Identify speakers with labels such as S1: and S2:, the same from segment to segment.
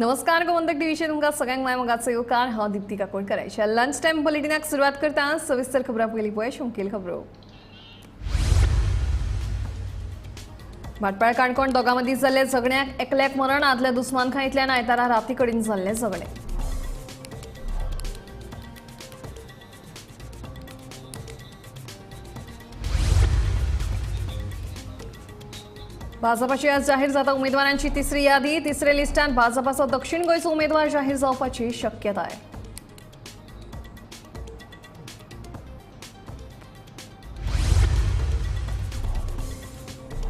S1: नमस्कार, गोमंतक टीव्हीचेर तुमकां सगळ्यांक माय मोगाचो येवकार. हांव दीप्ती काकोडकर. लंच टायम बुलेटिनाक सुरवात करता. सविस्तर खबरां पयलीं पळय मुखेल खबरो. भाटपाळ काणकोण दोगां मदीं जाल्ले झगड्याक एकल्याक मरण. आदल्या दुस्मानखांतल्यान आयतारा राती कडेन जाल्लें झगडें. भाजपाची आज जाहीर जाता उमेदवारांची तिसरी यादी. तिसऱ्या लिस्टांत भाजपाचो दक्षिण गोंयचो उमेदवार जाहीर जावपाची शक्यताय.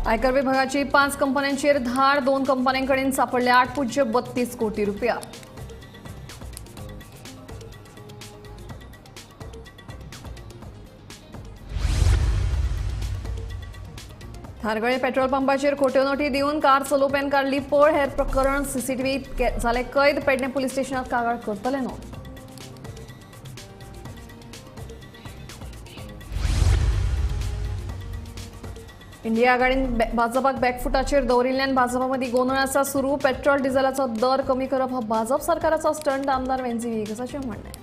S1: आयकर विभागाची 5 कंपन्यांचेर धाड. 2 कंपन्यांकडेन सापडले 8.32 कोटी रुपया. धारगळे पेट्रोल पंपाचेर खोट्यो नोटी दिवन कार चलोवप्यान काडली पळ. हेर प्रकरण सीसीटीव्हीत जालें कैद. पेडणे पुलीस स्टेशनात कागाळ करतले नोंद. इंडिया आघाडीन भाजपाक बॅकफुटाचेर दवरिल्ल्यान भाजपा मदीं गोंदळ आसा सुरू. पेट्रोल डिझलाचो दर कमी करप हो भाजप सरकाराचो स्टंट. आमदार वेन्झी व्हिएगसाचें म्हणणें.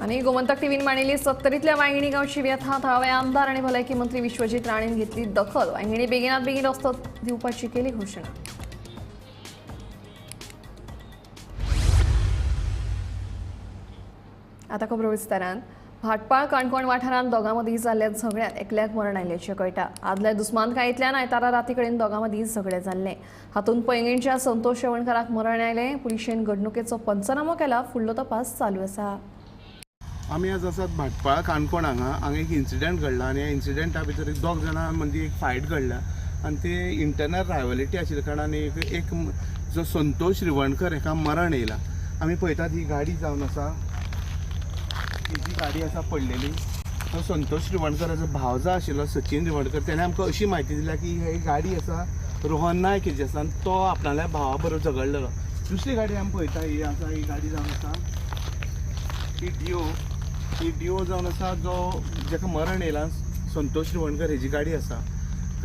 S1: आनी गोमंतक टीव्हीन मांडिल्ली 70तल्या वांगिणी गांवची व्यथा. थळावे आमदार आनी भलायकी मंत्री विश्वजीत राणेन घेतली दखल. वांगिणी बेगिनात बेगीन रस्तो दिवपाची केली घोशणा. आतां खबरो विस्तारान. भाटपाळ काणकोण वाठारांत दोगां मदीं जाल्ल्या झगड्यांत एकल्याक मरण आयिल्ल्याचें कळटा. आदल्या दुस्मानकायेंतल्यान आयतारा राती कडेन दोगां मदीं झगडें जाल्लें. हातूंत पैंगीणच्या संतोष शेवणकाराक मरण आयलें. पुलिशेन घडणुकेचो पंचनामो केला. फुडलो तपास चालू आसा.
S2: आमी आज आसात भाटपाळ काणकोण हांगा. हांगा एक इन्सिडंट घडला आनी ह्या इन्सिडंटा भितर एक दोग जाणां मदीं एक फायट घडल्या आनी ते इंटरनल रायवलिटी आशिल्ल्या कारणान एक जो संतोष रिवणकर हेका मरण येयला. आमी पळयतात ही गाडी जावन आसा, ही जी गाडी आसा पडलेली तो संतोष रिवणकराचो भाव जो आशिल्लो सचिन रिवणकर, तेणें आमकां अशी म्हायती दिल्या की ही गाडी आसा रोहन नायक हेजी आसा आनी तो आपणाल्या भावा बरोबर झगडलेलो. दुसरी गाडी आमी पळयता ही आसा, ही गाडी जावन आसा ही डिओ, ही डिओ जावन आसा जो जेका मरण येयला संतोष रिवणकर हेजी गाडी आसा.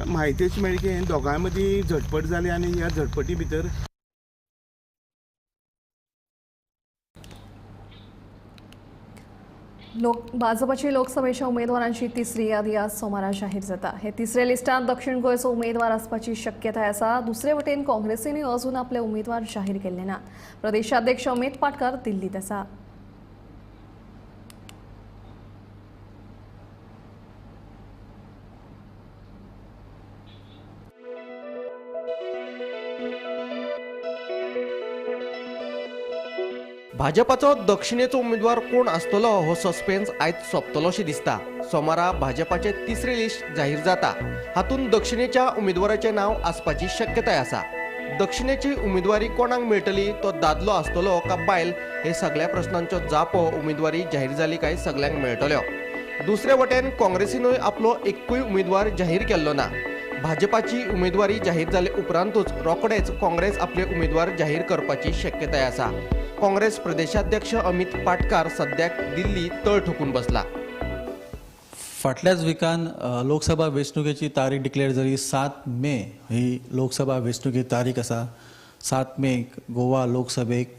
S2: म्हायती अशी मेळ्ळी की दोगांय मदीं झटपट जाली आनी ह्या झटपटी भितर
S1: भाजपाची लोकसभेच्या उमेदवारांची तिसरी यादी आज सोमारा जाहीर जाता. हे तिसऱ्या लिस्टांत दक्षिण गोंयचो उमेदवार आसपाची शक्यताय आसा. दुसरे वटेन काँग्रेसीनूय अजून आपले उमेदवार जाहीर केल्ले ना. प्रदेशाध्यक्ष अमित पाटकर दिल्लीत आसा.
S3: भाजपाचो दक्षिणेचो उमेदवार कोण आसतलो हो सस्पेन्स आयज सोंपतलोशें दिसता. सोमारा भाजपाचे तिसरे लिस्ट जाहीर जाता. हातूंत दक्षिणेच्या उमेदवाराचें नांव आसपाची शक्यताय आसा. दक्षिणेची उमेदवारी कोणाक मेळटली, तो दादलो आसतलो का बायल, हे सगळ्या प्रश्नांच्यो जापो उमेदवारी जाहीर जाली काय सगळ्यांक मेळटल्यो. दुसरे वटेन काँग्रेसीनूय आपलो एकूय उमेदवार जाहीर केल्लो ना. भाजपाची उमेदवारी जाहीर जाले उपरांतूच रोखडेच काँग्रेस आपले उमेदवार जाहीर करपाची शक्यताय आसा. काँग्रेस प्रदेशाध्यक्ष अमित पाटकार सद्याक दिल्ली तळ ठोकून बसला.
S4: फाटल्याच विकान लोकसभा वेंचणुकेची तारीख डिक्लेअर जाली. 7 मे ही लोकसभा वेंचणुकेची तारीख आसा. 7 मेक गोवा लोकसभेक,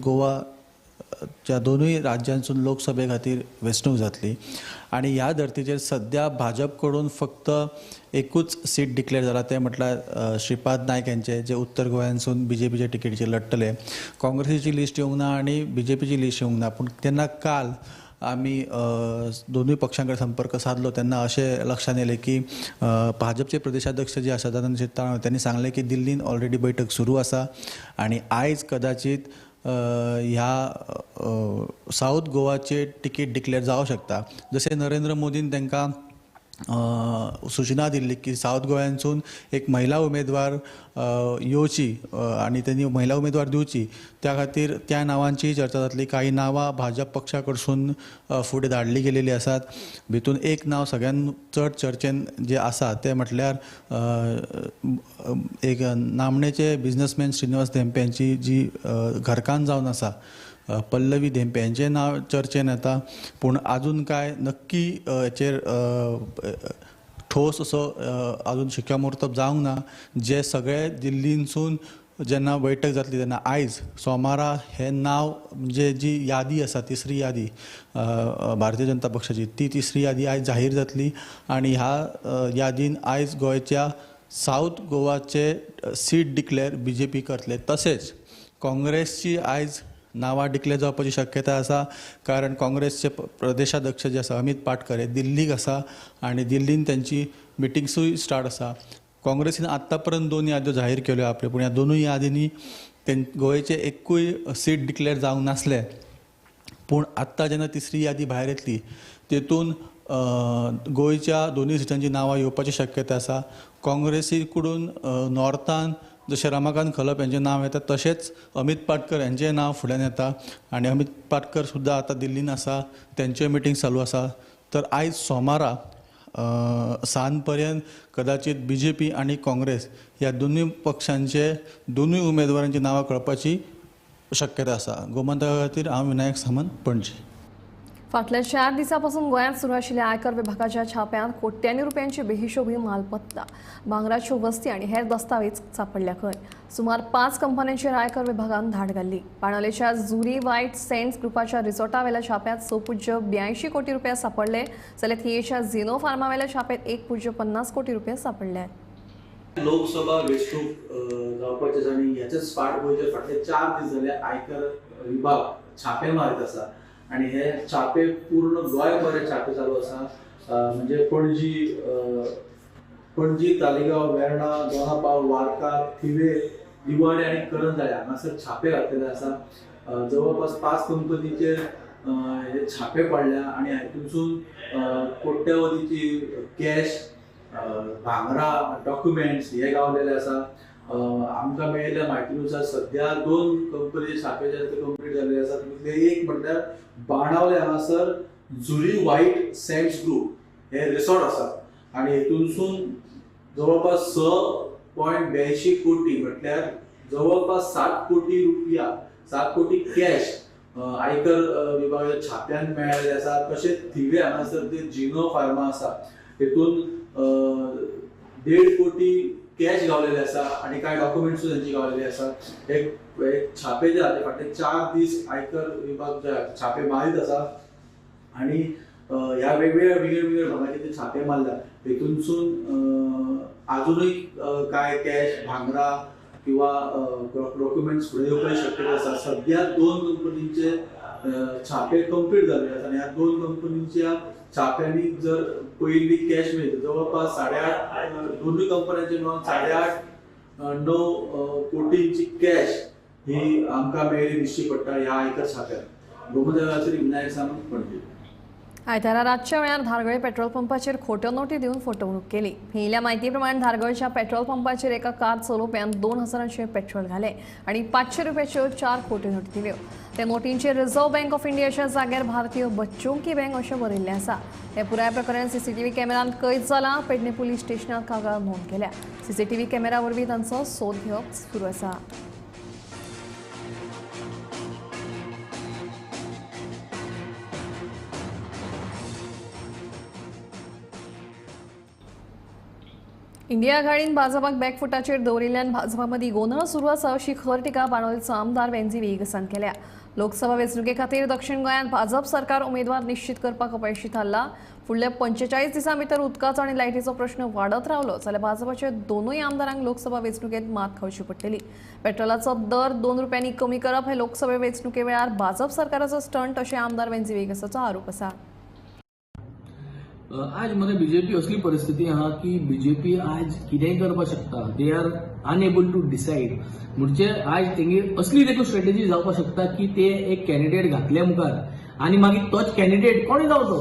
S4: गोवाच्या दोनूय राज्यांसून लोकसभे खातीर वेंचणूक जातली आनी ह्या धर्तीचेर सद्या भाजप कडून फक्त एकूच सीट डिक्लेअर जाला, तें म्हटल्यार श्रीपाद नायक यांचे, जे उत्तर गोंयांसून बीजेपीच्या तिकेटीचेर लढटले. काँग्रेसीची लिस्ट येवंक ना आनी बीजेपीची लिस्ट येवंक ना. पूण तेन्ना काल आमी दोनूय पक्षां कडेन संपर्क साधलो तेन्ना अशें लक्षांत येयलें की भाजपचे प्रदेशाध्यक्ष जे आसा सदानंद ताळवे त्यांनी सांगलें की दिल्लीन ऑलरेडी बैठक सुरू आसा आनी आयज कदाचित ह्या सावथ गोवाचे तिकीट डिक्लेअर जावं शकता. जशें नरेंद्र मोदीन तांकां सूचना दिल्ली की सावथ गोंयांसून एक महिला उमेदवार येवची आनी तेणी महिला उमेदवार दिवची, त्या खातीर त्या नांवांची चर्चा जातली. कांय नांवां भाजप पक्षा कडसून फुडें धाडली गेलेली आसात. भितून एक नांव सगळ्यान चड चर्चेन जे आसा तें म्हटल्यार एक नामनेचे बिजनसमॅन श्रीनिवास धेंपे यांची जी घरकान्न जावन आसा पल्लवी धेंपे यांचें नांव चर्चेन येता, पूण अजून काय नक्की हेचेर ठोस असो अजून शिक्कामोर्तब जावंक ना. जे सगळे दिल्लींसून जेन्ना बैठक जातली तेन्ना आयज सोमारा हें नांव म्हणजे जी यादी आसा तिसरी यादी भारतीय जनता पक्षाची ती तिसरी यादी आयज जाहीर जातली आनी ह्या यादीन आयज गोंयच्या सावथ गोवाचे सीट डिक्लेअर बीजेपी करतले. तशेंच काँग्रेसची आयज नांवां डिक्लेअर जावपाची शक्यता आसा, कारण काँग्रेसचे प्रदेशाध्यक्ष जे आसा अमित पाटकर हे दिल्लीक आसा आनी दिल्लीन तेंची मिटिंग्सूय स्टार्ट आसा. काँग्रेसीन आत्तां पर्यंत 2 याद्यो जाहीर केल्यो आपल्यो, पूण ह्या दोनूय यादींनी गोंयचे एकूय सीट डिक्लेअर जावंक नासले. पूण आत्तां जेन्ना तिसरी यादी भायर येतली तेतून गोंयच्या दोनूय सिटांची नांवां येवपाची शक्यता आसा. काँग्रेसी कडून नॉर्थान जशें रमाकांत खलप हेंचें नांव येता तशेंच अमित पाटकर हेंचें नांव फुड्यान येता आनी अमित पाटकर सुद्दां आतां दिल्लीन आसा, तेंच्यो मिटींग चालू आसा. तर आयज सोमारा सांज पर्यंत कदाचित बीजेपी आनी काँग्रेस ह्या दोनूय पक्षांचे दोनूय उमेदवारांची नांवां कळपाची शक्यता आसा. गोमंतका खातीर हांव विनायक सामंत, पणजी.
S1: फाटल्या 4 दिसां पासून गोंयांत सुरू आशिल्ल्या आयकर विभागाच्या छाप्यांत कोट्यांनी रुपयांची बेहिशोबी मालमत्ता, भांगराच्यो वस्ती आनी हेर दस्तावेज सापडल्या खंय. सुमार 5 कंपन्यांचेर आयकर विभागान धाड घाल्ली. बाणावलेच्या जुरी व्हायट सँड्स ग्रुपाच्या रिसॉर्टावेल्या छाप्यांत 6.82 कोटी रुपया सापडले, जाल्यार थियेच्या झिनो फार्मावेल्या छाप्यांत 1.50 कोटी रुपया सापडले.
S5: लोकसभा वेंचणूक जावपाची आसा आनी ह्याच्याच फाटभुंयेचेर फाटले 4 दीस जाले आयकर विभाग छापे मारीत आसा आनी हे छापे पूर्ण गोंयभर छापे चालू आसा. म्हणजे पणजी पणजी, तालिगांव, वेर्णा, दोना पावल, वार्का, थिवे, दिवाडे आनी करंजाळे हांगासर छापे घातलेले आसा. जवळपास 5 कंपनीचेर हे छापे पडल्या आनी हातूंतसून कोट्यावधीची कॅश, भांगरां, डॉक्युमेंट्स हे गावलेले आसा. आमकां मेळिल्ल्या म्हायतीनुसार सद्या 2 कंपनीचे छापे जे आसा ते कंप्लीट जाल्ले आसा. तितूंतले एक म्हटल्यार बाणावले हांगासर जुरी व्हायट सँड्स ग्रुप हे रिसॉर्ट आसा आनी हेतूनसून जवळपास 6.82 कोटी म्हटल्यार जवळपास 7 कोटी रुपया, 7 कोटी कॅश आयकर विभागाच्या छाप्यान मेळिल्ले आसा. तशेंच थिवे हांगासर ते जिनो फार्मा आसा हेतून 1.5 कोटी कॅश गावलेले आसा आनी कांय डॉक्युमेंट्सूय तांची गावलेले आसा. एक छापे जे जाले फाटले 4 दीस आयकर विभाग छापे मारीत आसा आनी ह्या वेगवेगळ्या विंगड विंगड भागाचे ते छापे मारल्या. हेतूनसून आजुनूय कांय कॅश, भांगरां किंवा डॉक्युमेंट्स फुडें येवपाची शक्यता आसा. सद्या 2 कंपनींचे छापे कंप्लीट जाल्ले आसा आनी ह्या 2 कंपनींच्या छाप्यांनी जर पयली कॅश मेळटा जवळपास 8.5, दोनूय कंपन्यांचे मेळून 8.5-9 कोटींची कॅश ही आमकां मेळ्ळी दिश्टी पडटा ह्या आयकर छाप्यात. गोमंतकाचेर विनायक सामंत, पणजी.
S1: आयतारा रातच्या वेळार धारगळे पेट्रोल पंपाचेर खोट्यो नोटी दिवन फटवणूक केली. मेळिल्ल्या म्हायती प्रमाण धारगळच्या पेट्रोल पंपाचेर एका कार चलोवप्यान 2000 पेट्रोल घालें आनी 500 रुपयाच्यो 4 खोट्यो नोटी दिल्यो. त्या नोटींचेर रिझर्व्ह बँक ऑफ इंडियाच्या जाग्यार भारतीय बच्चों की बँक अशें बरयिल्लें आसा. हें पुराय प्रकरण सीसीटीव्ही कॅमेरांत कैद जालां. पेडणे पुलीस स्टेशनात कागाळ नोंद केल्या. सीसीटीव्ही कॅमेरा वरवीं तांचो सोद घेवप सुरू आसा. इंडिया आघाडीन भाजपाक बॅकफुटाचेर दवरिल्ल्यान भाजपा मदीं गोंदळ सुरू आसा अशी खर टिका बाणावलेचो आमदार वेंझी व्हिएगसान केल्या. लोकसभा वेंचणुके खातीर दक्षिण गोंयांत भाजप सरकार उमेदवार निश्चित करपाक अपयशी थारला. फुडल्या 45 दिसां भितर उदकाचो आनी लायटीचो प्रश्न वाडत रावलो जाल्यार भाजपाचे दोनूय आमदारांक लोकसभा वेंचणुकेंत मात खावची पडटली. पेट्रोलाचो दर 2 रुपयांनी कमी करप हे लोकसभा वेंचणुके वेळार भाजप सरकाराचो स्टंट अशें आमदार वेंझी व्हिएगसाचो आरोप आसा.
S6: आज मरे बीजेपी असली परिस्थिती आहा की बीजेपी आज कितेंय करपाक शकता. They are unable to decide. म्हणजे आज तेंगे असली देखून स्ट्रेटजी जावपाक शकता की ते एक कॅन्डिडेट घातले मुखार आनी मागीर तोच कॅन्डिडेट कोणूय जावचो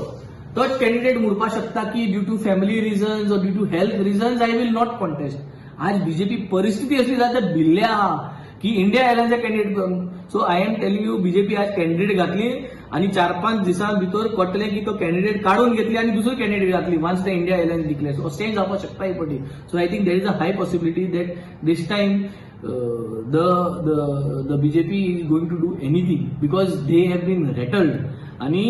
S6: तोच कॅन्डिडेट म्हणपाक शकता की due to family reasons or due to health reasons I will not contest. आज बीजेपी परिस्थिती असली जाता भिल्ल्या आहा की इंडिया एलायन्सा candidate. So I am telling you BJP आज कॅन्डिडेट घातली आनी 4-5 दिसां भितर कळटलें की तो कॅन्डिडेट काडून घेतली आनी दुसरो कॅन्डिडेट घातली once the India alliance declares. अशेंय जावपाक शकता ही पटी. So I think there is a high possibility that this time the the BJP is going to do anything because they have been rattled. आनी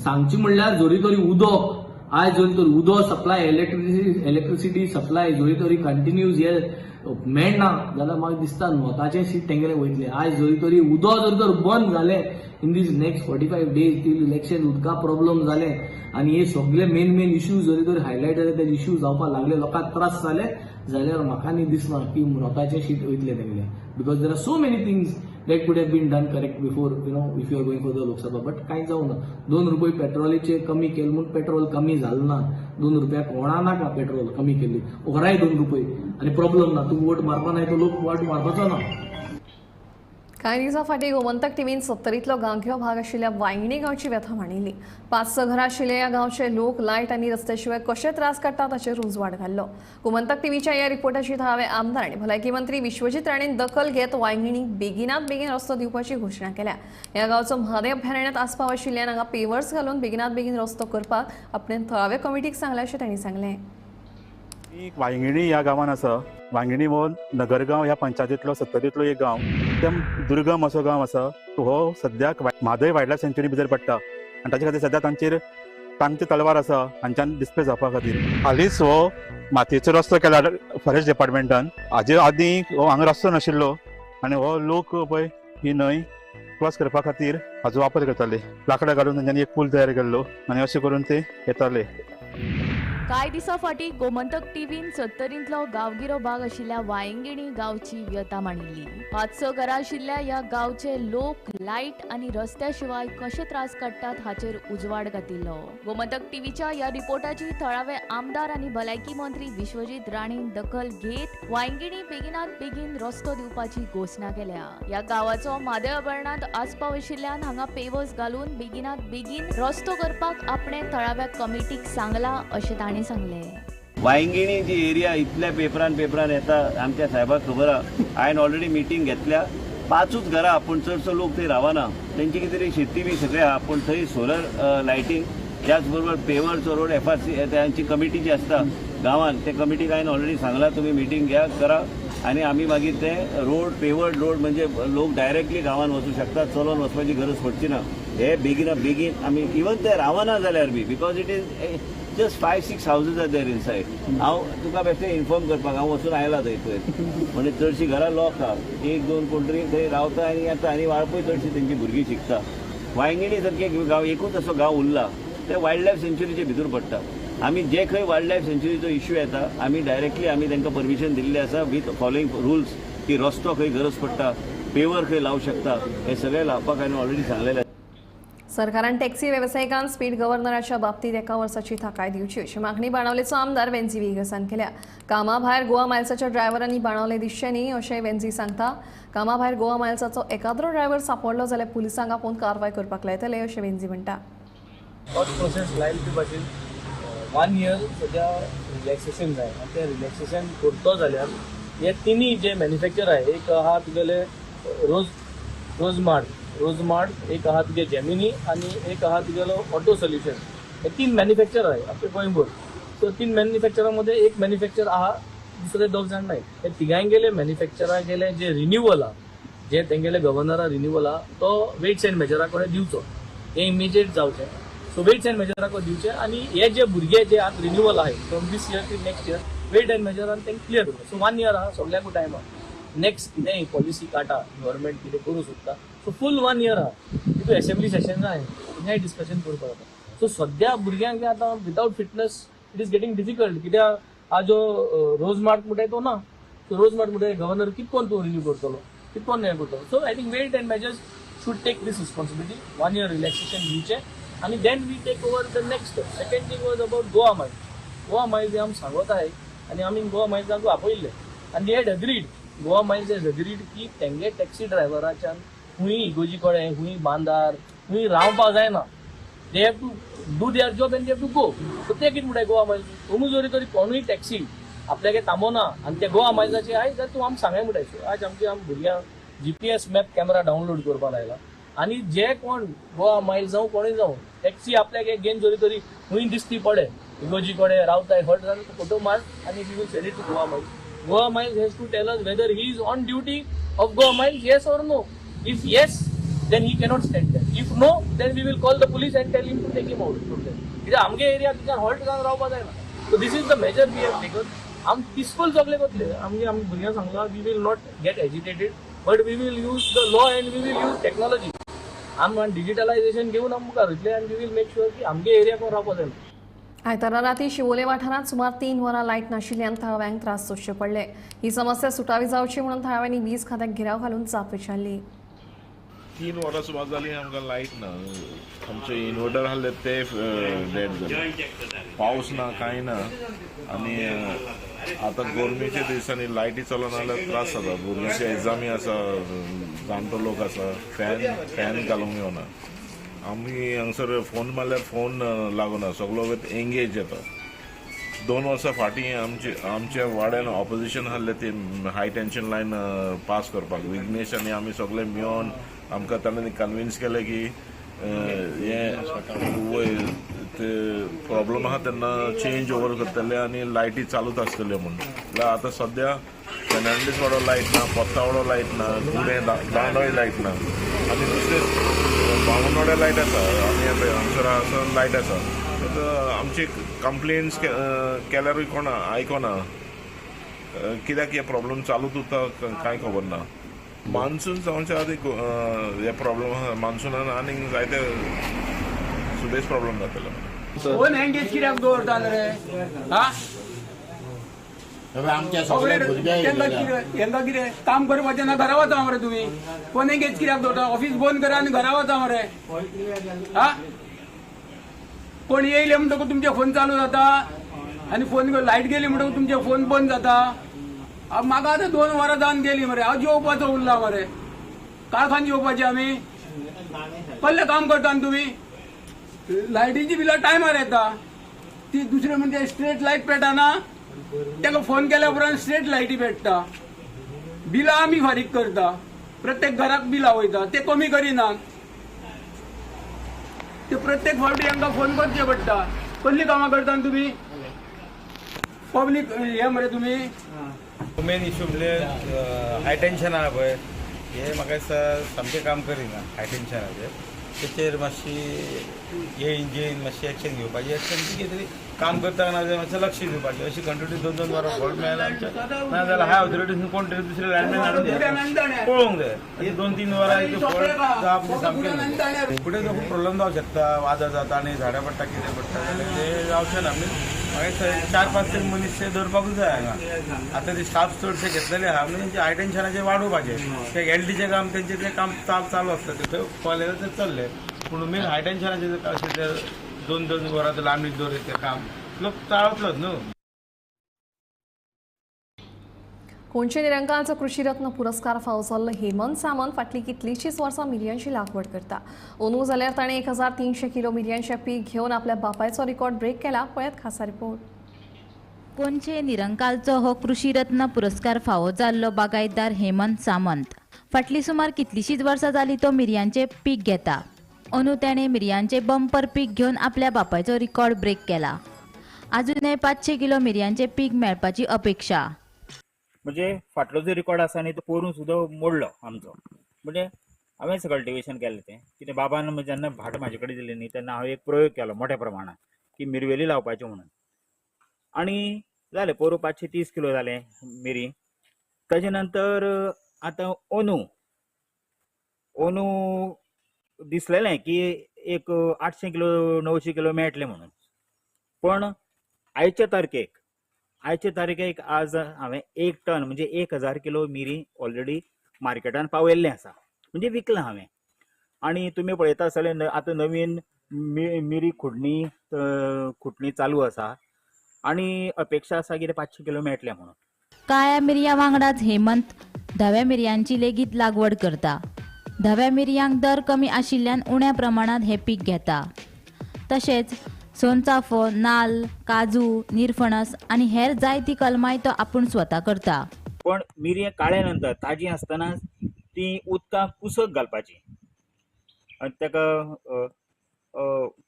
S6: सांगची म्हणल्यार जरी तरी उदक आयज जर तर उदक सप्लाय, इलेक्ट्रिसिटी सप्लाय जरी तरी कंटिन्यूज हे मेळना जाल्यार म्हाका दिसता नोताचें सीट तेंगेले वयतले. आयज जरी तरी उदक जर तर बंद जालें in these next 45 days till election, उदका प्रॉब्लम जालें आनी हे सगळे मेन मेन इश्यूज जरी तर हायलायट जाले, ते इश्यू जावपाक लागले, लोकांक त्रास जाले जाल्यार म्हाका न्ही दिसना की नोताचें सीट वयतले तेंगेले, because there are so many things that could have been done correct before, you know, if you are going for the Lok Sabha. But कांय जावना. 2 रुपये पेट्रोलाचे कमी केले म्हूण पेट्रोल कमी जालें ना. 2 रुपया कोणा नाका पेट्रोल कमी केली, ओराय 2 रुपये आनी प्रॉब्लम ना. तूं वोट मारपा नाय तो लोक वोट मारपाचो ना.
S1: कांय दिसां फाटीं गोमंतक टीव्हीन सत्तरींतलो गांवगिरो भाग आशिल्ल्या वायंगिणी गांवची व्यथा मांडिल्ली. 5-6 घरां आशिल्ल्या ह्या गांवचे लोक लायट आनी रस्त्या शिवाय कशे त्रास काडटात हाचेर उजवाड घाल्लो. गोमंतक टीव्हीच्या ह्या रिपोर्टाची थळावे आमदार आनी भलायकी मंत्री विश्वजीत राणेन दखल घेत वायंगिणीक बेगिनात बेगीन रस्तो दिवपाची घोशणा केल्या. ह्या गांवचो म्हादय अभयारण्यात आस्पाव आशिल्ल्यान हांगा पेवर्स घालून बेगिनात बेगीन रस्तो करपाक आपणें थळाव्या कमिटीक सांगलें अशें तांणी सांगलें.
S7: वायंगिणी ह्या गांवान आसा. वायंगिणी हो नगरगांव ह्या पंचायतींतलो सत्तरींतलो एक गांव, एकदम दुर्गम असो गांव आसा. हो सद्याक म्हादय वायल्ड लायफ सँच्युरी भितर पडटा आनी ताचे खातीर सद्या तांचेर तांची तलवार आसा हांच्यान डिस्प्ले जावपा खातीर. हालींच हो मातयेचो रस्तो केला फॉरेस्ट डिपार्टमेंटान. हाजे आदीं हो हांगा रस्तो नाशिल्लो आनी हो लोक पळय ही न्हंय क्रॉस करपा खातीर हाजो वापर करताले. लांकडां घालून तांच्यांनी एक पूल तयार केल्लो आनी अशें करून ते येताले.
S8: कांय दिसां फाटीं गोमंतक टीव्हीन सत्तरींतलो गांवगिरो भाग आशिल्ल्या वायंगिणी गांवची व्यथा मांडिल्ली. 5-6 घरां आशिल्ल्या ह्या गांवचे लोक लायट आनी रस्त्या शिवाय कशे त्रास काडटात हाचेर उजवाड घातिल्लो. गोमंतक टीव्हीच्या ह्या रिपोर्टाची थळावे आमदार आनी भलायकी मंत्री विश्वजीत राणेन दखल घेत वायंगिणी बेगिनात बेगीन रस्तो दिवपाची घोशणा केल्या. ह्या गांवाचो म्हादय अभयारण्यांत आस्पाव आशिल्ल्यान हांगा पेवर्स घालून बेगिनात बेगीन रस्तो करपाक आपणें थळाव्या कमिटीक सांगलां अशें तांणी सांगले.
S9: वायंगिणी जी एरिया इतल्या पेपरान पेपरान येता, आमच्या साहेबाक खबर आहा. हांवें ऑलरेडी मिटींग घेतल्या. 5च घरां पूण चडसो लोक थंय रावना, तेंची कितें तरी शेती बी सगळें आहा, पूण थंय सोलर लायटींग त्याच बरोबर पेवरचो रोड FRC तांची कमिटी जी आसता गांवान, ते कमिटीक हांवें ऑलरेडी सांगलां तुमी मिटींग घ्या करा आनी आमी मागीर ते रोड पेवर्ड रोड म्हणजे लोक डायरेक्टली गांवान वचूं शकता, चलोन वचपाची गरज पडची ना. हे बेगिना बेगीन आमी इवन ते रावना जाल्यार बी, because it is just 5-6 houses are there inside. हांव तुका बेश्टें इन्फॉर्म करपाक हांव वचून आयला थंय पयर, म्हणजे चडशीं घरां लॉक आहा, 1-2 कोण तरी थंय रावता आनी येता आनी वाळपय चडशी तेंची भुरगीं शिकता. वायंगिणी सारके गांव एकूच असो गांव उरला, ते वायल्ड लायफ सँच्युरीचे भितर पडटा. आमी जे खंय वायल्ड लायफ सँच्युरीचो इश्यू येता आमी डायरेक्टली आमी तांकां परमिशन दिल्लें आसा विथ फॉलोइंग रुल्स की रस्तो खंय गरज पडटा, पेवर खंय लावं शकता, हे सगळें लावपाक हांवें ऑलरेडी सांगलेलें.
S1: सरकारान टॅक्सी वेवसायिकांक स्पीड गव्हर्नराच्या बाबतीत 1 वर्साची थाकाय दिवची अशी मागणी बाणावलेचो आमदार वेन्झी व्हिएगसान केल्या. कामाभायर गोवा मायल्साच्या ड्रायव्हरांनी बाणावले दिसचें न्ही अशें वेन्झी सांगता. कामाभायर गोवा मायल्साचो एकाद्रो ड्रायव्हर सापडलो जाल्यार पुलिसांक आपोवन कारवाय करपाक लायतले अशें वेन्झी म्हणटा.
S6: थॉट प्रोसेस लायले ते भाशेन 1 इयर सद्या रिलॅक्सेशन जाय आनी तें रिलॅक्सेशन करतो जाल्यार हे तिनूय जे मॅन्युफॅक्चर आहाय, एक आहा तुगेले रोजमार्ट, एक आहा तुगे जेमिनी आनी एक आहा तुगेलो ऑटो सोल्युशन. हे 3 मॅन्युफॅक्चर आहाय आपले गोंयभर. सो 3 मॅन्युफॅक्चरां मदें एक मॅन्युफॅक्चर आहा, दुसरे 2 जाण नाय. हे तिगांयगेले मॅन्युफॅक्चरां गेले जे रिन्युअल आहा, जे तेंगेले गव्हर्नरा रिन्युअल आहा तो वेट्स एंड मेजरा कडेन दिवचो, हे इमिजिएट जावचें. सो वेट्स एंड मेजरा कडेन दिवचें आनी हे जे भुरगे जे आतां रिन्युअल आहाय from this year to next year weight and मेजरान तेंकां क्लियर करता. सो 1 इयर आहा, सगळ्यांकूय टायम आहा. नेक्स्ट कितेंय पॉलिसी काडटा गव्हर्मेंट कितें करूं सोदता, सो फूल 1 इयर आहा. तितून एसेंब्ली सेशन आहाय, थिंगाय डिस्कशन करपाक जाता. सो सद्या भुरग्यांक आतां without fitness it is getting difficult. कित्याक आज जो रोजमार्ट म्हणटाय तो ना, सो रोजमार्ट म्हणटाय गव्हर्नर कितकोन तूं रिन्यू करतलो, कितकोन हें करतलो. So I think weight and measures should take this responsibility. 1 year relaxation दिवचें आनी then we take over the next step. Second thing was about Goa Miles. Goa Miles हे आमी सांगत आहाय आनी आमी गोवा मायल्सांकूय आपयल्ले आनी they had agreed, Goa Miles has agreed की तेंगे टॅक्सी ड्रायव्हराच्यान खूंय इगोजी कडेन, खूंय बांदार, खूंय रावपाक जायना. They have to do their job and they have to go. So ते कितें म्हणटाय गोवा मायल्स, तुमी जरी तरी कोणूय टॅक्सी आपल्यागे थांबोना आनी ते गोवा मायल्साचे आयज जाल्यार तूं आमकां सांगाय म्हणटाय. सो आज आमचे आम भुरग्यांक GPS map camera download करपाक लायला आनी जे कोण गोवा मायल्स जावं कोणूय जावं टॅक्सी आपल्याक घेवन जरी तरी खूंय दिसती पडे इगोजी कडेन रावताय हट जाल्यार फोटो मार आनी we will send it to Goa Miles. Goa Miles has to tell us whether he is on duty of Goa Miles, yes or no. If yes, Then he cannot stand there. If no, then we will call the police and tell him to take him out from there. कित्याक आमगे area तुज्यान halt जावन रावपा जायना. So this is the measure we have taken. आम peaceful सगळे वतले. आमगे आमी भुरग्यांक सांगला we will not get agitated, but we will use the law and we will use technology. आम डिजिटलायझेशन घेवन आम मुखार वयतले आनी we will make sure की आमगे एरिया कोण रावपा जायना.
S1: आयतारा राती शिवोले वाठारांत सुमार 3 वरां लायट नाशिल्ल्यान थळाव्यांक त्रास सोंसचे पडले. ही समस्या सुटावी जावची म्हणून थळाव्यांनी वीज खात्याक घेराव घालून जाप विचारली.
S10: 3 वरां सुमार जाली आमकां लायट ना. आमचे इन्वर्टर आहले ते डेड जाले. पावस ना कांय ना आनी आतां गरमेच्या दिसांनी लायटी चलना जाल्यार त्रास जाता. भुरग्यांचे एग्जामी आसा, जाणटो लोक आसा, फॅन घालूंक येवना. आमी हांगसर फोन मारल्यार फोन लागना, सगलो वयर एंगेज येता. 2 वर्सां फाटीं आमच्या वाड्यान ऑपोजिशन आहले ती हाय टेन्शन लायन पास करपाक. विघ्नेश आनी आमी सगळे मेळोन आमकां तांणी कन्विन्स केलें की हें वयर ते प्रॉब्लम आहा तेन्ना चेंज ओवर करतले आनी लायटी चालूच आसतल्यो म्हूण. जाल्यार आतां सद्या फेर्नांडीस वाडो लायट ना, पोत्तावाडो लायट ना, गुडें दांडोय लायट ना आनी दुसरे बामणवाड्या लायट आसा आनी हांगसर आसा लायट आसा. आमची कंप्लेन्स केल्यारूय कोण आयकना. कित्याक हे प्रॉब्लम चालूच उरता कांय खबर ना. मान्सून जावच्या आदी हे प्रॉब्लम आहा. मान्सुनान आनीक जायते सुबेज प्रॉब्लम जातले.
S11: फोन एंगेज कित्याक दवरता रे? हेंका कितें काम करपाचें ना, घरा वचा मरे तुमी. फोन एंगेज कित्याक दवरता? ऑफिस बंद करा आनी घरा वचा मरे. हा, कोण येयले म्हणटकूच तुमचे फोन चालू जाता आनी फोन लायट गेली म्हणटकूच तुमचे फोन बंद जाता. म्हाका आतां 2 वरां जावन गेली मरे. हांव जेवपाचो उरला मरे. काळखान जेवपाचें आमी? कसलें काम करता न्ही तुमी? लायटीची बिलां टायमार येता. ती दुसरें म्हणजे स्ट्रेट लायट पेटना, ताका फोन केल्या उपरांत स्ट्रेट लायटी पेट्टा. बिलां आमी फारीक करता, प्रत्येक घराक बिलां वयता, ते कमी करिनात. ते प्रत्येक फावटी हांकां फोन करचे पडटा. कसलीं कामां करता न्ही तुमी? पब्लीक हे मरे तुमी.
S12: मेन इशू म्हणजे हाय टेन्शन आहा पळय, हे म्हाका दिसता सामकें काम करिना. हाय टेन्शनाचेर तेचेर मातशी हे इंजिन मातशी एक्शन घेवपाची. एक्शन कितें तरी काम करता ना जाल्यार मातशें लक्ष दिवपाचें. अशी कंटिन्यू 2-2 वरां फॉल्ट मेळ्ळ्या आमच्या ना जाल्यार हाय ऑथॉरिटीन कोण तरी दुसरे लायनमॅन हाडून पळोवंक जाय. 2-3 वरां फॉल्ट जावप सामकें फुडें तो खूब प्रॉब्लम जावंक शकता. वादळ जाता आनी झाडां पडटा, कितें पडटा जाल्यार तें जावचें ना. म्हाका 4-5 तरी मनीस ते दवरपाकूच जाय हांगा. आतां ते स्टाफ चडशे घेतलेले आहा म्हणून तेंचे हाय टेन्शनाचेर वाडोवपाचें. ते एलडीचें काम तेंचें तें काम चालू आसता, ते थंय कॉलेजां ते चल्ले. पूण मेन हाय टेन्शनाचें अशें ते 2-2 वरां लांबणीक दवरीत तें काम लोक चाळवतलोच न्हू.
S1: कोणचे निरंकालचो कृषीरत्न पुरस्कार फावो जाल्लो हेमंत सामंत फाटलीं कितलींशींच वर्सां मिरयांची लागवड करता. अंदू जाल्यार ताणें 1300 किलो मिरयांचें पीक घेवन आपल्या बापायचो रिकॉर्ड ब्रेक केला. पळयात खासा रिपोर्ट.
S8: कोणचे निरंकालचो हो कृषीरत्न पुरस्कार फावो जाल्लो बागायतदार हेमंत सामंत फाटलीं सुमार कितलींशींच वर्सां जालीं तो मिरयांचें पीक घेता. अंदू ताणें मिरयांचें बंपर पीक घेवन आपल्या बापायचो रिकॉर्ड ब्रेक केला. आजूनय 500 किलो मिरयांचें पीक मेळपाची अपेक्षा.
S13: म्हणजे फाटलो जो रिकॉर्ड आसा न्ही तो पोरून सुद्दां मोडलो आमचो. म्हणजे हांवेंच कल्टिवेशन केलें तें. कितें बाबान जेन्ना भाट म्हाजे कडेन दिलें न्ही तेन्ना हांवें एक प्रयोग केलो मोठ्या प्रमाणात की मिरवेली लावपाच्यो म्हणून. आनी जालें पोरूं 530 किलो जालें मिरी. ताजे नंतर आतां अंदू अंदू दिसलेलें की एक 800 किलो 900 किलो मेळटलें म्हणून. पण आयच्या तारखेक आज हांवें 1 टन म्हणजे 1000 किलो मिरी ऑलरेडी मार्केटान पावयल्लें आसा, म्हणजे विकलां हांवें. आनी तुमी पळयता आसतले आतां नवीन मिरी खुडणी चालू आसा आनी अपेक्षा आसा कितें 500 किलो मेळटलें म्हणून.
S8: काळ्या मिरयां वांगडाच हेमंत धव्या मिरयांची लेगीत लागवड करता. धव्या मिरयांक दर कमी आशिल्ल्यान उण्या प्रमाणांत हें पीक घेता. तशेंच सोनचाफो, नाल्ल, काजू, निरफणस आनी हेर जायती कलमाय तो आपूण स्वता करता.
S13: पण मिरयां काळ्या नंतर ताजी आसतना ती उदकां कुसक घालपाची आनी ताका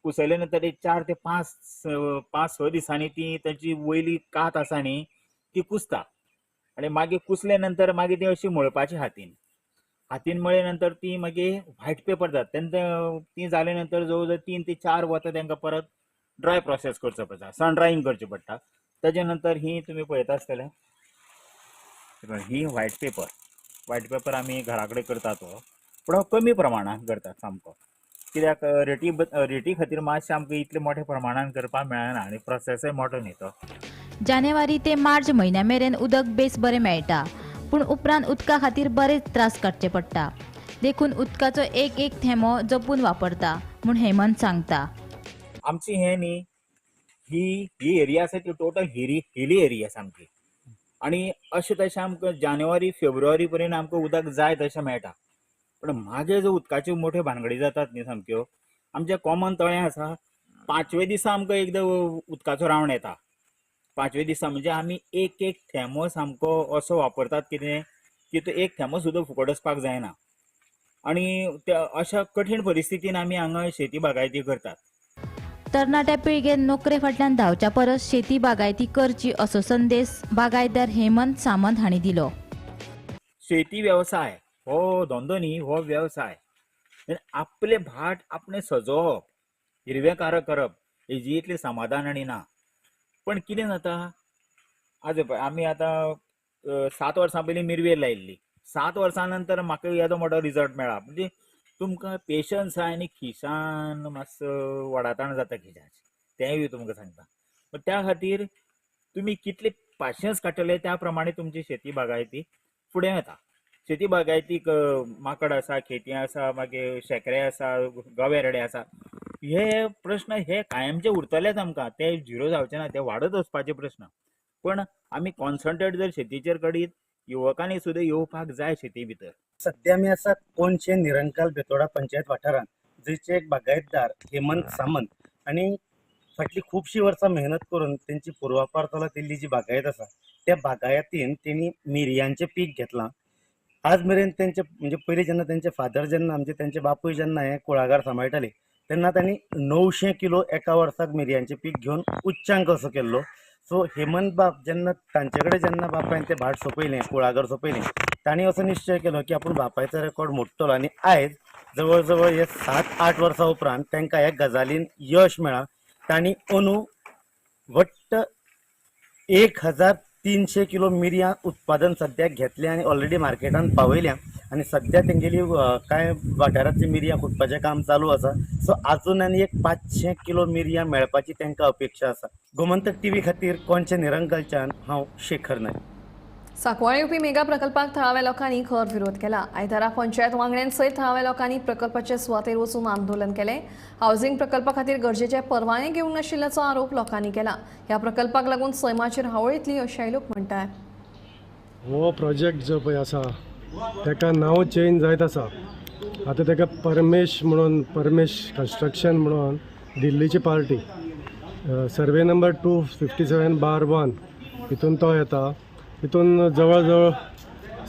S13: कुसयल्या नंतर एक 4 ते 5-6 दिसांनी ती ताची वयली कात आसा न्ही ती कुसता आनी मागीर कुसल्या नंतर मागीर ती अशी मळपाची हातीन. हातीन मळ्ळे नंतर ती मागीर व्हायट पेपर जाता. तेन्ना ती जाले नंतर जवळ जवळ 3 ते 4 वतां तांकां परत ड्राय प्रोसेस करचो पडटा, सन ड्रायींग करचें पडटा. ताजे नंतर ही तुमी पळयता आसतले ही व्हायट पेपर. व्हायट पेपर आमी घरा कडेन करता तो, पूण हो कमी प्रमाणान करतात सामको, कित्याक रेटी खातीर मातशें आमकां इतले मोठ्या प्रमाणान करपाक मेळना आनी प्रोसेसय मोठो न्ही तो.
S14: जानेवारी ते मार्च म्हयन्या मेरेन उदक बेस बरें मेळटा, पूण उपरांत उदका खातीर बरेच त्रास काडचे पडटा. देखून उदकाचो एक एक थेंबो जपून वापरता म्हूण हेमंत सांगता.
S13: आमची हें न्ही ही एरिया आसा ती टोटल हिली एरिया सामकी आनी अशें तशें आमकां जानेवारी फेब्रुवारी पर्यंत आमकां उदक जाय तशें मेळटा. पूण मागीर जो उदकाच्यो मोठ्यो भानगडी जातात न्ही सामक्यो, आमचें कॉमन तळें आसा, 5व्या दिसा आमकां एकदां उदकाचो रावंड येता. 5व्या दिसा म्हणजे आमी एक एक थेंबो सामको असो वापरतात कितें की तो एक थेंबो सुद्दां फुकट वचपाक जायना. आनी त्या अशा कठीण परिस्थितीन आमी हांगा शेती बागायती करतात.
S14: तरणाट्या पिळगेन नोकरे फाटल्यान धांवच्या परस शेती बागायती करची असो संदेश बागायतदार हेमंत सामंत हांणी दिलो.
S13: शेती वेवसाय हो धंदो न्ही, हो वेवसाय. आपले भाट आपणे सजोवप, हिरवेकार करप हेजी इतलें समाधान आनी ना. पण कितें जाता, आज आमी आतां 7 वर्सां पयलीं मिरवेल लायिल्ली, 7 वर्सां नंतर म्हाका येदो मोठो रिजल्ट मेळ्ळा. म्हणजे तुमकां पेशन्स आहा आनी खिशान मातसो वडाताण जाता खिशाची, तेंय तुमकां सांगता. पण त्या खातीर तुमी कितले पाशयेंस काडटले त्या प्रमाणे तुमची शेती बागायती फुडें वता. शेती बागायतीक माकड आसा, खेती आसा, मागीर शेंकरे आसा, गवे रेडे आसा, हे प्रश्न हे कायमचे उरतलेच आमकां, ते झिरो जावचे ना, ते वाडत वचपाचे प्रश्न. पण आमी कॉन्सन्ट्रेट जर शेतीचेर करीत, युवकांनी सुद्दां येवपाक जाय शेती भितर.
S15: सध्या आमी आसा कोनशे निरंकाल बेतोडा पंचायत वाठारांत, जंयचे एक बागायतदार हेमंत सामंत आनी फाटली खुबशीं वर्सां मेहनत करून तेंची पुर्वापार चलत येयल्ली जी बागायत आसा त्या बागायतीन तेणी मिरयांचें पीक घेतलां. आज मेरेन तेंचे म्हणजे पयलीं जेन्ना तेंचे फादर जेन्ना म्हणजे तेंचे बापूय जेन्ना हें कुळागर सांबाळटाले तेन्ना तांणी 900 किलो एका वर्साक मिरयांचें पीक घेवन उच्चांक असो केल्लो. सो हेमंत बाब जेन्ना तांचे कडेन जेन्ना बापायन तें भाट सोंपयलें, कुळागर सोंपयलें, तांणी असो निश्चय केलो की आपूण बापायचो रेकॉर्ड मोडटलो आनी आयज जवळ जवळ हे 7-8 वर्सां उपरांत तांकां ह्या गजालीन यश मेळ्ळां. तांणी अंदू वट्ट 1300 किलो मिरयां उत्पादन सद्याक घेतलें आनी ऑलरेडी मार्केटान पावयल्या आनी सद्या तेंगेली कांय वाठारांतली मिरयां खुटपाचें काम चालू आसा. सो आजून आनी एक 500 किलो मिरयां मेळपाची तांकां अपेक्षा आसा. गोमंतक टीव्ही खातीर कोनशे निरंकालच्यान हांव शेखर नायक.
S1: सांकवाळे येवपी मेगा प्रकल्पाक थळाव्या लोकांनी खर विरोध केला. आयतारा पंचायत वांगड्यां सयत थळाव्या लोकांनी प्रकल्पाचे सुवातेर वचून आंदोलन केलें. हावसिंग प्रकल्पा खातीर गरजेचे परवाने घेवंक नाशिल्ल्याचो आरोप लोकांनी केला. ह्या प्रकल्पाक लागून सैमाचेर हावळ येतली अशेंय लोक म्हणटात.
S16: हो प्रोजेक्ट जो पळय आसा ताका नांव चेंज जायत आसा. आतां ताका परमेश म्हणून, परमेश कन्स्ट्रक्शन म्हणून दिल्लीची पार्टी, सर्वे नंबर 257/1 हितून तो येता. तितून जवळ जवळ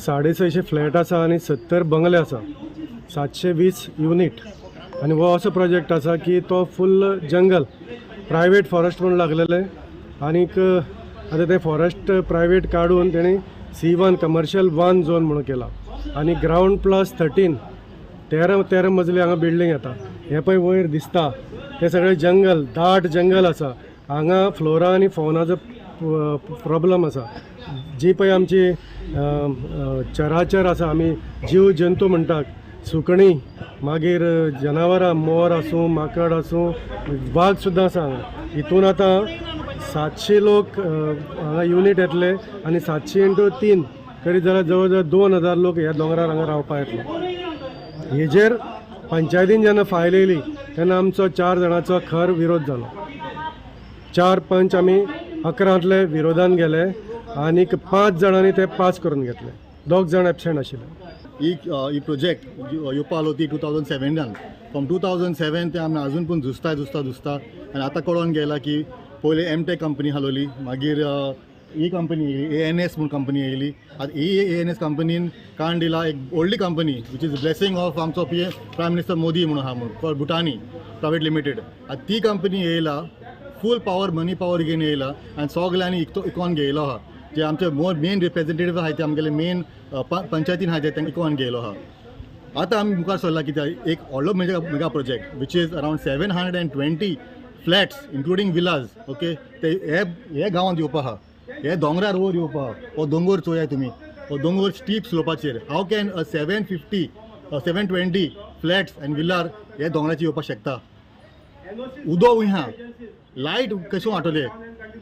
S16: 650 फ्लॅट आसा आनी 70 बंगले आसा, 720 युनीट. आनी हो असो प्रोजेक्ट आसा की तो फूल जंगल, प्रायवेट फॉरेस्ट म्हणून लागलेले आनीक आतां ते फॉरेस्ट प्रायवेट काडून तेणी C1 commercial 1 zone म्हणून केला आनी ग्रावंड प्लस 13 13 मजली हांगा बिल्डींग येता. हें पळय वयर दिसता तें सगळें जंगल, दाट जंगल आसा. हांगा फ्लोरा आनी फौनाचो प्रॉब्लम आसा. जी पळय आमची चराचर आसा, आमी जीव जंतू म्हणटात, सुकणीं, मागीर जनावरां, मोर आसूं, माकड आसूं, वाग सुद्दां आसा हांगा. हितून आतां 700 लोक हांगा युनीट येतले आनी 700 इंटू 3 करीत जाल्यार जवळ जवळ 2000 लोक ह्या दोंगरार हांगा रावपाक येतले. हेजेर पंचायतीन जेन्ना फायल येयली तेन्ना आमचो 4 जाणांचो खर विरोध जालो. 4 पंच आमी 11 विरोधान गेले आनीक 5 जाणांनी ते पास करून घेतले, 2 जाण एबसेंट आशिल्ले.
S17: ही प्रोजेक्ट येवपा आलो ती 2007 फ्रॉम 2007 ते आमी अजून पण झुजता झुजता झुजता आनी आतां कळोन गेला की पयलीं एमटेक कंपनी हालोवली, मागीर ही कंपनी येयली, ANS म्हूण कंपनी येयली. आतां ही ANS कंपनीन काण दिला एक व्हडली company which is blessing of आमचो प्रायम मिनिस्टर मोदी म्हणून आहा म्हणून, कॉल्ड भुटानी प्रायवेट लिमिटेड. आतां ती कंपनी येयला फूल पावर, मनी पावर घेवन येयला आनी सगल्यांनी इकॉन घेयलो आहा. जे आमचे मोर मेन रिप्रेझेंटेटिव्ह आहाय ते आमगेले मेन पंचायतीन आहाय ते तांकां इकॉन घेयलो आहा. आतां आमी मुखार सरला कित्याक एक व्हडलो mega project which is around 720 flats including villas, okay, ते हे हे गांवांत येवपा आहा, हे दोंगरार वयर येवपा आहा. हो दोंगोर चोयाय तुमी, हो दोंगोर steep स्लोपाचेर. How can a 720 flats and villar हे दोंगराचेर येवपाक शकता? उदक वय आहा, लायट कशें वांटोले,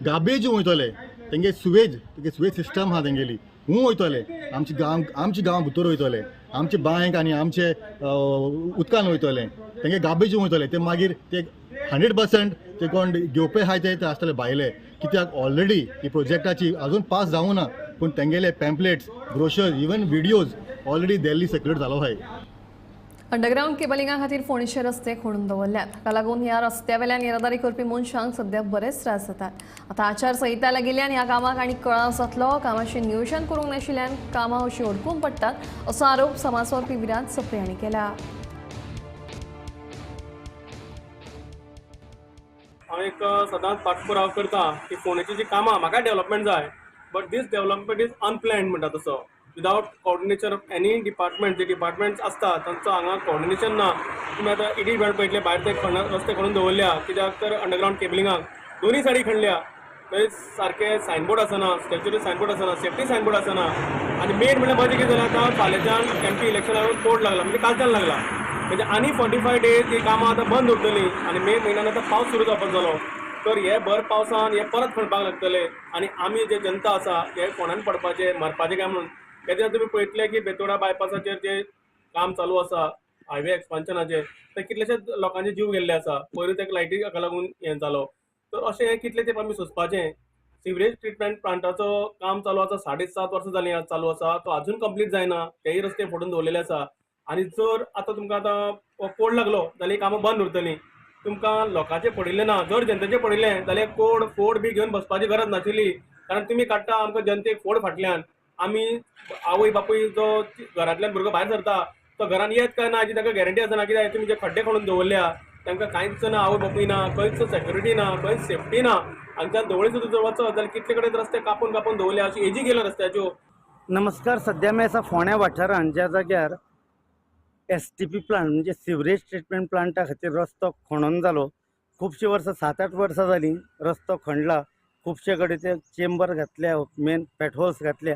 S17: गार्बेज वयतले, तेंगे सुवेज, तेंगे सुवेज सिस्टम आहा तेंगेली, हूं वयतले, आमचे गांव, आमचे गांव भितर वयतले, आमचे बांयक आनी आमचे उदकान वयतले, तेंगे गार्बेज वयतले. ते मागीर ते 100% ते कोण घेवपे आहाय ते आसतले भायले, कित्याक ऑलरेडी ही प्रोजेक्टाची अजून पास जावं ना, पूण तेंगेले pamphlets, brochures, even videos already Delhi circulate जालो आहाय.
S1: अंडरग्रावंड केबलिंगा खातीर फोंडेचे रस्ते खोडून दवरल्यात. हाका लागून ह्या रस्त्या वेल्यान येरादारी करपी मनशांक सध्या बरेच त्रास जातात. आतां आचारसंहिता लागिल्ल्यान ह्या कामाक आनी कळाव जातलो. कामाचें नियोजन करूंक नाशिल्ल्यान कामां अशीं अडकून पडटात असो आरोप समाज वावुरपी विराज सप्रे हांणी केला.
S18: हांव एक सदांच पाठपुराव करता की फोंडेची जी कामां, म्हाका डेव्हलपमेंट जाय, but this development is unplanned म्हणटा तसो, without coordination of any department. J departments आसता तांचो हांगा कोऑर्डिनेशन ना. तुमी आतां इडी बँड पळयतले, भायर ते रस्ते खणून दवरल्या, कित्याक तर अंडरग्रावंड केबलिंगाक दोनूय सायडी खणल्या, थंय सारके सायनबोर्ड आसना, स्टॅच्युटरी सायनबोर्ड आसना, सेफ्टी सायनबोर्ड आसना. आनी मेन म्हणल्यार मजा कितें जालें, आतां फाल्यांच्यान एमपी इलेक्शनाक कोड लागला, म्हणजे कालच्यान लागला, म्हणजे आनी 45 डेज ही कामां आतां बंद उरतलीं. आनी मे म्हयन्यान आतां पावस सुरू जावपाक जालो, तर हे भर पावसान हे परत खणपाक लागतले आनी आमी जे जनता आसा हे कोणान पडपाचे, मरपाचे काय म्हणून. तेन्ना तुमी पळयतले की बेतोडा बायपासाचेर जे काम चालू आसा, हायवे एक्सपान्शनाचेर, ते कितलेशेच लोकांचे जीव गेल्ले आसा. पयरूच एक लायटी हाका लागून हें जालो. तर अशें हें कितले तेंप आमी सोंसपाचें? सिवरेज ट्रिटमेंट प्लांटाचो काम चालू आसा, 7.5 वर्सां जालीं चालू आसा, तो आजून कंप्लीट जायना, तेय रस्ते फोडून दवरलेले आसा. आनी जर आतां तुमकां आतां कोड लागलो जाल्यार कामां बंद उरतलीं. तुमकां लोकांचें पडिल्लें ना, जर जनतेचें पडिल्लें जाल्यार कोड फोड बी घेवन बसपाची गरज नाशिल्ली, कारण तुमी काडटा आमकां जनतेक फोड फाटल्यान. आमी आवय बापूय जो घरांतल्यान भुरगो भायर सरता तो घरान येत काय ना हाची ताका गॅरंटी आसना, कित्याक तुमी जे खड्डे खणून दवरल्या तांकां कांयच ना, आवय बापूय ना, खंयच सेक्युरिटी ना, खंयच सेफ्टी ना. हांगच्यान धवळे सुद्दां जर वचत जाल्यार कितले कडेन रस्ते कापून कापून दवरल्या, अशी एजी गेल्या रस्त्याच्यो.
S15: नमस्कार, सध्या आमी आसा फोंड्या वाठारांत, ज्या जाग्यार STP plant म्हणजे सिवरेज ट्रिटमेंट प्लांटा खातीर रस्तो खणोन जालो. खुबशीं वर्सां, 7-8 वर्सां जालीं रस्तो खणला, खुबशे कडेन ते चेंबर घातल्या, मेन पेटहोल्स घातल्या,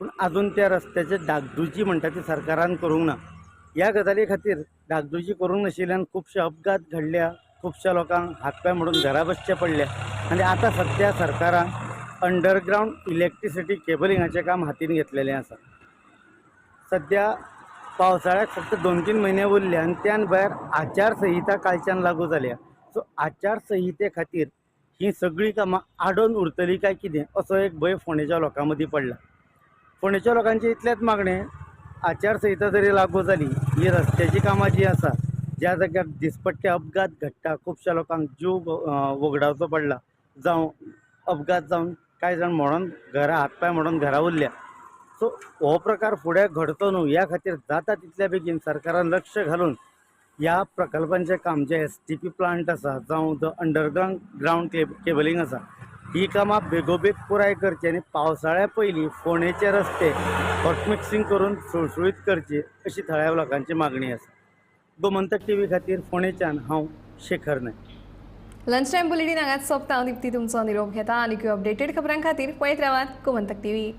S15: पूण आजून त्या रस्त्याचे डागडुजी म्हणटा ती सरकारान करूंक ना. ह्या गजाली खातीर डागडुजी करूंक नाशिल्ल्यान खुबशे अपघात घडल्या, खुबश्या लोकांक हात पांय मोडून घरा बसचे पडले. आनी आतां सध्या सरकारान अंडरग्रावंड इलेक्ट्रिसिटी केबलिंगाचें काम हातीन घेतलेलें आसा. सध्या पावसाळ्याक फक्त 2-3 म्हयने उरले आनी त्यान भायर आचारसंहिता कालच्यान लागू जाल्या. सो आचारसंहिते खातीर ही सगळीं कामां आडोवन उरतलीं काय कितें असो एक भंय फोंडेच्या लोकां मदीं पडला. फोंडेच्या लोकांचें इतलेंच मागणें, आचारसंहिता जरी लागू जाली, ही रस्त्याची कामां जीं आसा, ज्या जाग्यार दिसपट्टे अपघात घडटा, खुबश्या लोकांक जीव वगडावचो पडला, जावं अपघात जावन कांय जाण म्हणून घरा हात पांय मोडून घरा उरल्या. सो हो प्रकार फुडें घडचो न्हू ह्या खातीर जाता तितल्या बेगीन सरकारान लक्ष घालून ह्या प्रकल्पांचें काम, जें STP plant आसा जावं the underground cabling आसा, ही कामां बेगोबेग पुराय करची आनी पावसाळ्या पयलीं फोंडेचे रस्ते हॉट मिक्सिंग करून सुळसुळीत करची अशी थळाव्या लोकांची मागणी आसा. गोमंतक टीव्ही खातीर फोंडेच्यान हांव Shekhar Naik.
S1: Lunch time bulletin हांगाच सोंपता. हांव दीप्ती तुमचो निरोप घेता. आनी अपडेटेड खबरां खातीर पळयत रावात गोमंतक टीव्ही.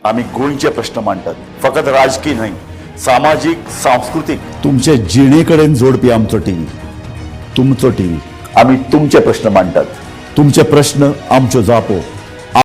S19: आमी गोंयचे प्रश्न मांडटात, फकत राजकीय न्हय, सामाजीक, सांस्कृतीक, तुमचे जिणे कडेन जोडपी आमचो टीव्ही, तुमचो टीव्ही. आमी तुमचे प्रश्न मांडटात, तुमचे प्रश्न आमच्यो जापो.